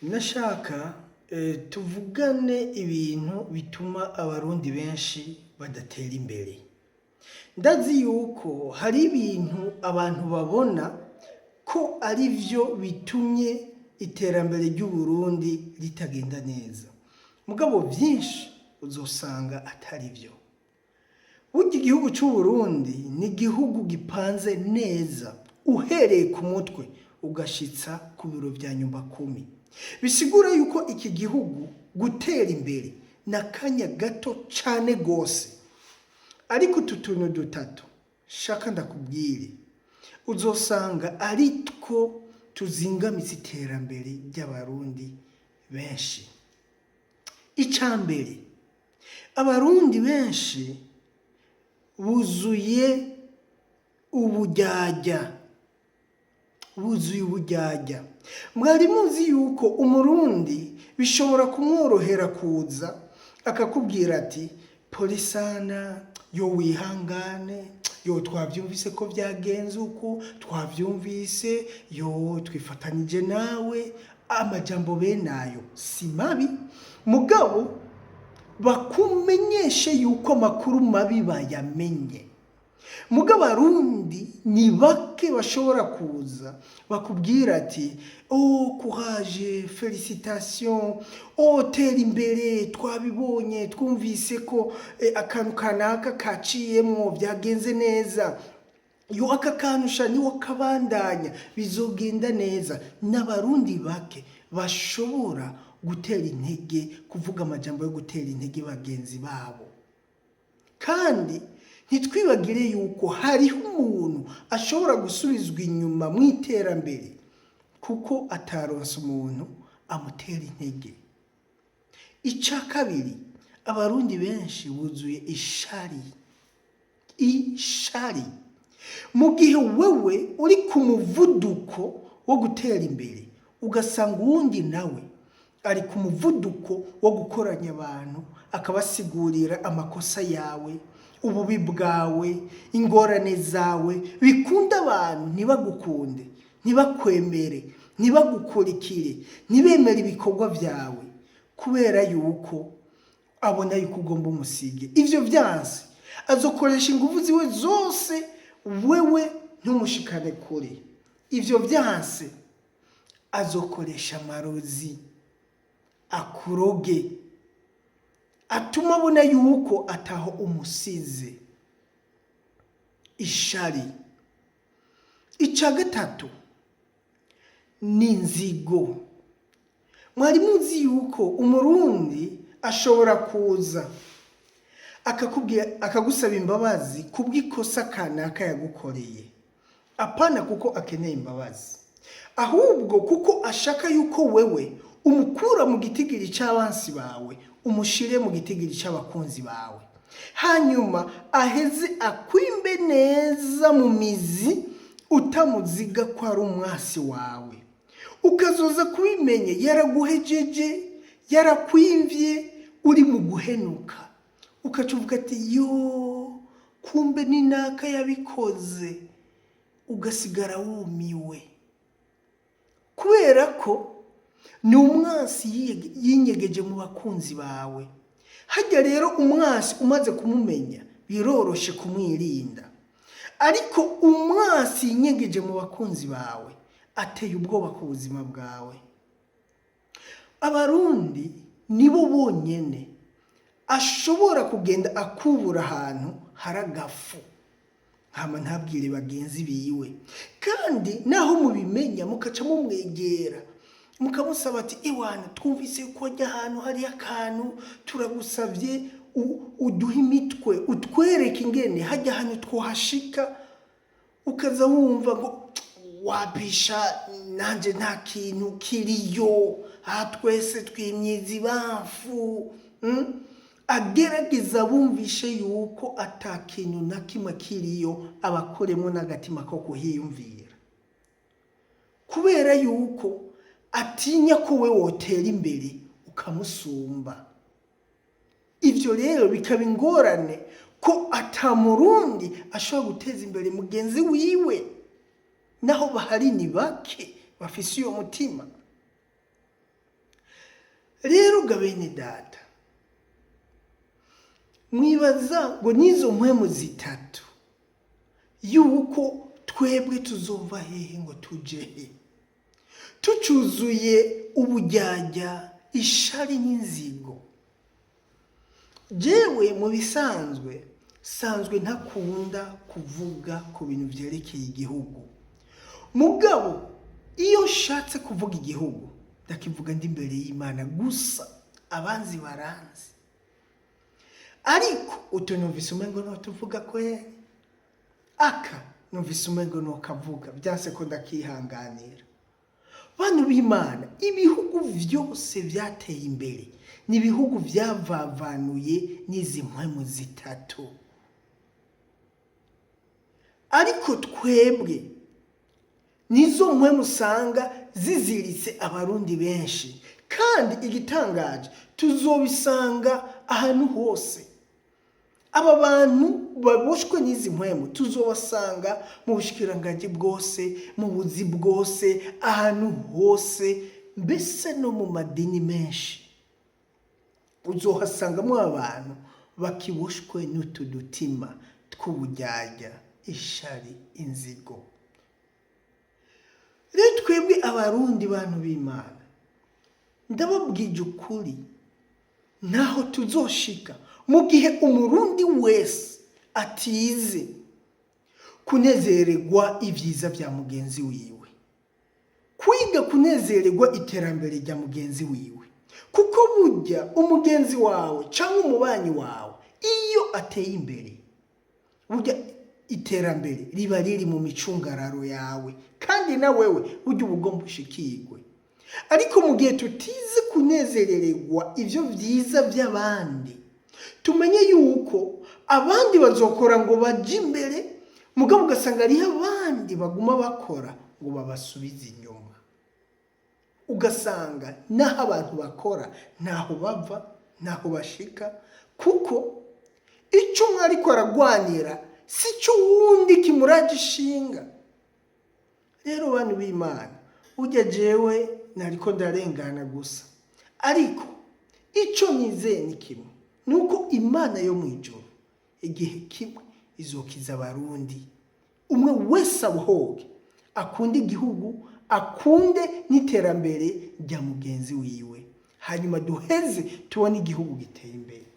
Nashaka tuvugane ibintu bituma Abarundi benshi badatera imbere. Ndazi yuko hari ibintu abantu babona ko ari vyo bitumye iterambere ry'Uburundi ritagenda neza. Mugabo vyinshi uzosanga atari vyo. Burya igihugu c'Uburundi ni igihugu gipanze neza, uhereye ku mutwe ugashitsa ku biro vya nyumba kumi. Bisigura yuko iki gihugu gutera imbere n'akanya gato cane gose. Ariko utu tuntu dutatu shaka ndakubwire, uzosanga ari two tuzingamitse iterambere ry'Abarundi benshi. Ica mbere, Abarundi benshi buzuye uburyarya, buzuye uburyarya. Mwari muzi yuko Umurundi bishobora kumworohera kuza akakubwira ati: "Pole sana, yo wihangane, yo twavyumvise ko vyagenze uku, twavyumvise, yo twifatanije nawe." Amajambo bene ayo si mabi, mugabo bakumenyeshe yuko amakuru mabi bayamenye. Mugabo Abarundi ni bake bashobora kuza bakubwira ati: "Oh, courage, félicitations, oh, tera imbere, twabibonye, twumvise ko akantu kanaka kaciyemwo, vyagenze neza, yo aka kantu sha niwo kabandanya bizogenda neza." N'Abarundi bake bashobora gutera intege, kuvuga amajambo yo gutera intege bagenzi babo. Kandi ntitwibagire yuko hariho umuntu ashobora gusubizwa inyuma mu iterambere kuko ataronse umuntu amutera intege. Icya kabiri, Abarundi benshi buzuye ishari, ishari. Mu gihe wewe uri ku muvuduko wo gutera imbere, ugasanga uwundi nawe ari ku muvuduko wo gukoranya abantu, akabasigurira amakosa yawe, ububi bwawe, ingorane zawe, bikunda abantu ntibagukunde, ntibakwemere, ntibagukurikire, ntibemere ibikorwa byawe, kubera yuko abona yuko ugomba umusige. Ivyo vyanse, azokoresha ingufu ziwe zose wewe ntumushikane kure. Ivyo vyanse, azokoresha amarozi akuroge, atuma abona yuko ataho umusize. Ishari. Icya gatatu ni inzigo. Mwari muzi yuko Umurundi ashobora kuza akakubwira, akagusaba imbabazi kubw'ikosa kanaka yagukoreye, apana kuko akeneye imbabazi, ahubwo kuko ashaka yuko wewe umukura mu gitigiri cy'abansi bawe, umushire mu gitigiri cy'abakunzi bawe, hanyuma aheze akwimbe neza mu mizi utamuziga ko ari umwasi wawe, ukazoza kubimenye yaraguhejeje, yarakwimvye, uri mu guhenuka, ukaca uvuga ati: "Yo, kumbe ni naka yabikoze", ugasigara wumiwe, kubera ko ni umwansi yinyegeje mu bakunzi bawe. Hajya rero umwansi umaze kumumenya biroroshe kumwirinda, ariko umwansi yinyegeje mu bakunzi bawe ateye ubwoba ku buzima bwawe. Abarundi nibo bonyene ashobora kugenda akubura ahantu hari agafu, hama ntabwire bagenzi biwe. Kandi naho mubimenya, mukaca mumwegera, mukamusaba ati: "Ewana, twumvise ko wajya ahantu hari akantu, turagusabye uduhe imitwe, utwereke ingene hajya ahantu twohashika", ukaza wumva ngo: "Wapisha, nanje nta kintu kiriyo, aha twese twimyiza ibamfu." Agerageza bumvishe yuko ata kintu na kimwe kiriyo, abakoremo n'agatima ko kuhiyumvira, kubera yuko atinya ko we wotera imbere ukamusumba. Ivyo rero bikaba ingorane ko ata Murundi ashobora guteza imbere mugenzi wiwe. Naho bahari ni bake bafise uyo mutima. Rero ga bene data, mwibaza ngo n'izo mpwemu zitatu yuko twebwe tuzova hehe ngo tuje he, tucuzuye ubujyajya, ishari n'inzigo? Jewe mu bisanzwe sanzwe ntakunda kuvuga ku bintu byerekeye igihugu, mugabo iyo nshatse kuvuga igihugu ndakivuga ndi imbere y'Imana gusa, abanzi baranzi. Ariko utu numvise umengo tuvuga kweri, aka numvise umengo kavuga byanse ko ndakihanganira. Bantu b'Imana, ibihugu byose byateye imbere ni ibihugu byavavanuye n'izi mpwemu zitatu. Ariko twebwe nizo mpwemu usanga ziziritse Abarundi benshi, kandi igitangaje tuzobisanga ahantu hose. Aba bantu baboshwe n'izi mpwemu tuzobasanga mu bushikiranganji bwose, mu buzi bwose, ahantu hose, mbese no mu madini menshi uzohasangamo abantu bakiboshwe n'utu dutima tw'ubujyajya, ishari, inzigo. Rero twebwe Abarundi, bantu b'Imana, ndababwije ukuri, ntaho tuzoshika mu gihe Umurundi wese atize kunezererwa ibyiza bya mugenzi wiwe, kwiga kunezererwa iterambere rya mugenzi wiwe. Kuko burya umugenzi wawe cyangwa umubanyi wawe iyo ateye imbere, burya iterambere riba riri mu micungararo yawe, kandi na wewe burya uba ugomba ushikirwe. Ariko mu gihe tutize kunezerererwa ibyo byiza by'abandi, tumenye yuko abandi bazokora ngo bajye imbere, mugabo ugasanga hariho abandi baguma bakora ngo babasubize inyuma. Ugasanga n'aho abantu bakora ntaho bava, ntaho bashika, kuko icyo umwe ariko aragwanira si cyo uwundi kimuraje ishinga. Rero bantu b'Imana, ujya jewe nariko ndarengana gusa, ariko icyo nizeye ni kimwe, ni uko Imana yo mu ijuru igihe kimwe izokiza Abarundi, umwe wese abohoge, akunde igihugu, akunde n'iterambere rya mugenzi wiwe, hanyuma duheze tubone igihugu giteye imbere.